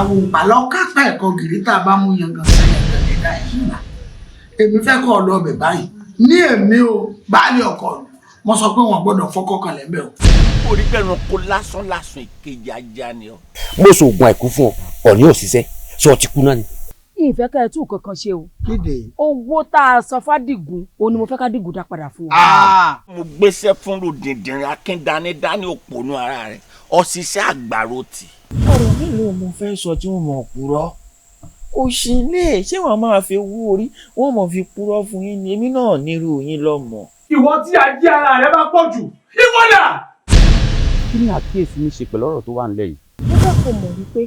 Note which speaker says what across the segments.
Speaker 1: Awo pàlọ́ kápá ẹ̀kọ́ gìrì tá a bá mú yangan yangan nígbà yìí. Èmi fẹ́ kọ́ ọ lọ ọbẹ̀ báyìí ní èmi o, baálé ọkọ mo sọ pé wọn gbọ́dọ̀ fọkọ kan lẹ́ńbẹ̀ o.
Speaker 2: Orí pẹ̀lú kó lásán lásán ìkejì ajá ni ọ.
Speaker 3: Mo sògùn àìkú fún ọ, ọ̀ní òṣìṣẹ́ sọ ti kú náà ni.
Speaker 4: Ìfẹ́ kẹ́ ẹ tún kankan ṣe o.
Speaker 1: Kéde.
Speaker 4: Owó tá a san fádìgún òun ni mo fẹ́ ká dìgún dá padà fún wa.
Speaker 2: Mo gbéṣẹ́ fún ròdìndìnrín akíndani dání òpònú ara rẹ̀ ọ̀ṣiṣẹ́ àgbàro tì.
Speaker 5: Ọ̀rọ̀ mélòó mo fẹ́ sọ tí wọ́n mọ̀ purọ́ òṣì lè ṣé wọ́n máa fi wú orí wọ́n mọ̀ fi purọ́ fún yín ni èmi náà nírú yín lọ́mọ.
Speaker 6: Ìwọ tí ajé ara rẹ bá pọ̀ jù, ìwọ dà.
Speaker 3: Kí ni àkíyèsí mi ṣe pẹ̀lú ọ̀rọ̀ tó wà nílẹ̀ yìí?
Speaker 7: Mo fẹ́ kó mọ̀ wípé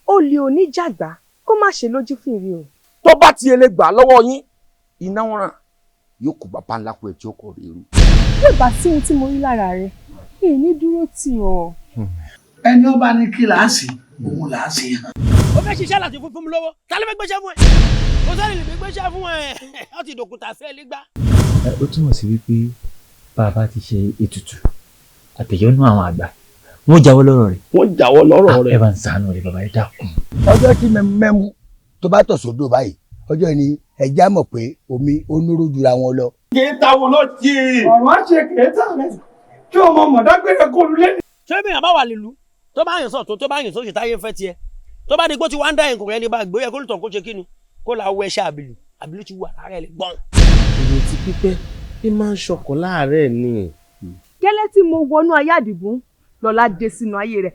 Speaker 7: olè oníjàgbá kó má ṣe lójú fìrí o.
Speaker 3: Tó bá ti lè gbà lọ́wọ́ yín, iná wọn ràn yóò kó bàbá ńlá kú ẹ̀ tí ó kọ̀ rí irú.
Speaker 7: Yóò bá sí ohun tí mo rí lára rẹ mi ní dúró tì ọ́.
Speaker 1: Ẹni ọba ní kí là á sí òun là á sí hàn.
Speaker 8: Ó fẹ́ ṣiṣẹ́ láti fún mi lọ́wọ́, ta ló fẹ́ gbéṣẹ́ fún ẹ? Kò sẹ́ni lè gbéṣẹ́ fún ẹ, ó ti dòkúta sí ẹ nígbà.
Speaker 5: Ó túmọ̀ sí wípé bá a bá ti ṣe ètùtù àtẹ̀yọ́nú àwọn àgbà, wọ́n jáwọ́ lọ́rọ̀ rẹ̀.
Speaker 3: Wọ́n jáwọ́ lọ́rọ̀ rẹ̀.
Speaker 5: Ẹ bá ń ṣàánú rẹ̀, bàbá, ẹ dákun.
Speaker 9: Ọjọ́ tí mẹ́mú tó bá tọ̀ sódò báyìí, ọjọ́ ni ẹja mọ̀ pé omi ó nóró jura wọn lọ.
Speaker 6: Kì í ta wo ló jì. Ọ̀rọ̀ á ṣe kèéta rẹ̀ kí ọmọ mọ̀dágbére kó lulẹ̀.
Speaker 8: Ṣé bí èèyàn bá wà nílùú tó bá yàn sọ̀tún, tó bá yàn sósì, táyé ń fẹ́ tiẹ̀, tó bá di pé ó ti wá ń dá ẹ̀kọ́ rẹ̀ ní bá gbé yẹ kó lùtọ̀ kó ṣe kí ni kó la wọ ẹṣẹ́ àbìlù àbìlù ti wà lára ẹ̀ lè gbọ́n.
Speaker 10: Ìrètí pípẹ́ ní máa ń ṣọkàn láàárẹ̀ ni.
Speaker 7: Gẹ́lẹ́ tí mo wọnú ayé Àdìgún, lọ́lá dé sínú ayé rẹ̀.